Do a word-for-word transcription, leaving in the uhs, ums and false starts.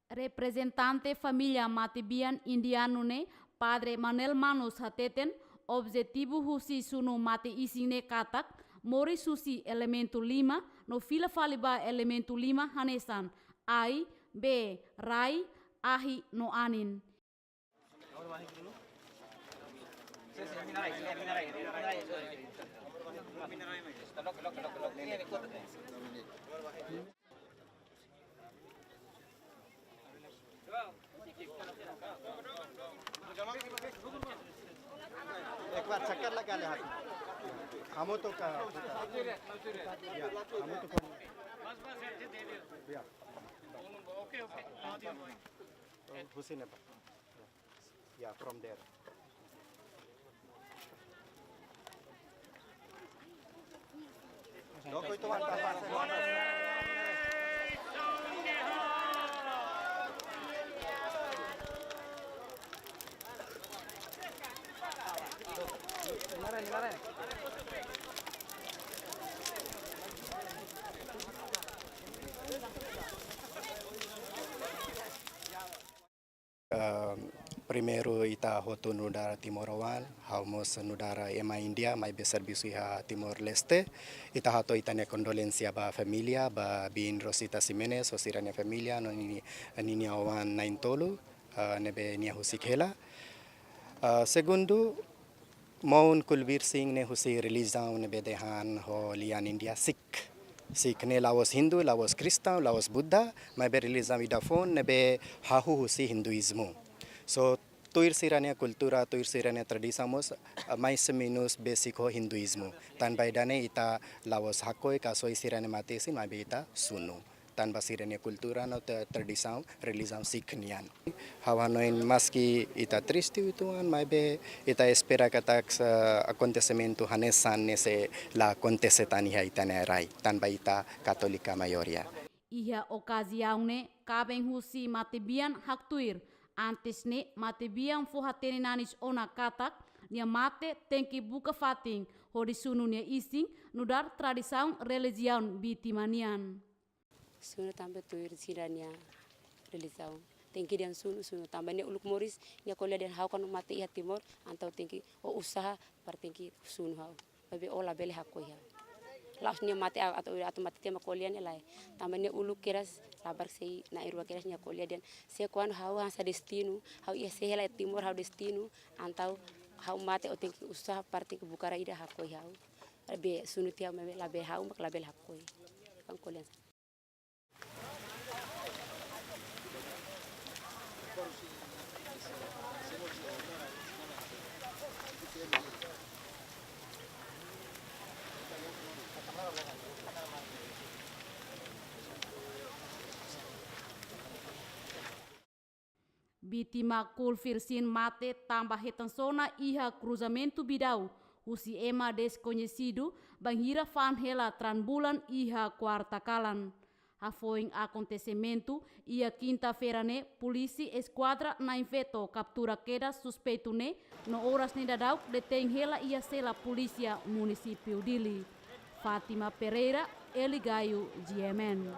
Reprezentante família matebian indianu ne'e, Padre Manuel Manus hateten, objetivu husi sunu mate-isin ne'e katak, moris husi elementu lima, no fila fali ba elementu lima hanesan, ai, bee, rai, ahi no anin. एक बार चक्कर लगा ले हाथ में। हम तो का, या, हम तो कौन? या। हुसैन है। Yeah, from there. Ah, primeiru ita hotu nu'udar timoroan, ha'u mós nu'udar ema India, maibé servisu iha Timor-Leste. Ita hato'o ita-nia kondolénsia ba família, ba biin Rosita Ximenes, ho sira-nia família, no nini-, ninia oan na'in-tolu, ah, ne'ebé nia husik hela. Ah, segundu, maun Kulbir Singh ne'e husi relijiaun ne'ebé dehan ho lian India Sikh. Sikh ne'e la'ós Hindu, la'ós Kristaun, la'ós Buddha, maibé relijiaun ida foun ne'ebé hahú husi Hinduízmu. So, tuir sira-nia kultura, tuir sira-nia tradisaun mós, ah, mais ou menus besik ho Hinduízmu. Tanba ida-ne'e ita la'ós hakoi ka soe sira-nia mate-isin, maibé ita sunu. Tanba sira-nia kultura no te-, tradisaun, relijiaun Sikh nian. Ha'u hanoin maski ita triste uitoan, maibé ita espera katak, eh, akontesimentu hanesan ne'e sei la akontese tan iha ita-nia rai, tanba ita Katólika maioria. Iha okaziaun ne'e, kaben husi matebian haktuir, antes ne'e matebian fó-hatene nanis ona katak, nia mate tenke buka fatin hodi sunu nia isin, nu'udar tradisaun relijiaun vítima nian. Sunu tanba tuir sira-nia relijiaun. Tenke dehan sunu, sunu. Tanba nia uluk moris, nia ko'alia dehan ha'u kuandu mate iha Timor, entaun tenke ó usaha para tenke sunu ha'u. Maibé ó labele hakoi ha'u. La'ós nia mate a-, atu, atu mate tiha mak ko'alia nia lae. Tanba nia uluk kedas, labarik sei na'in-rua kedas nia ko'alia dehan. Se kuandu ha'u hanesan destinu, ha'u iha se hela Timor ha'u destinu, entaun ha'u mate ó tenke usaha para tenke buka rai ida hakoi ha'u. Maibé sunu tiha maibé labele ha'u mak labele hakoi. Kan ko'alia. Vítima Kulbir Singh mate tanba hetan sona iha kruzamentu Bidau, husi ema deskoñesidu, bainhira fa'an hela tran-bulan iha kuarta kalan. Hafoin akontesimentu, iha kinta-feira ne'e, polísia Eskuadra Na'in Feto kaptura kedas suspeitu ne'e, no oras ne'e daudaun detein hela iha sela polísia munisípiu Dili. Fátima Pereira, Eli Gayo, G M N.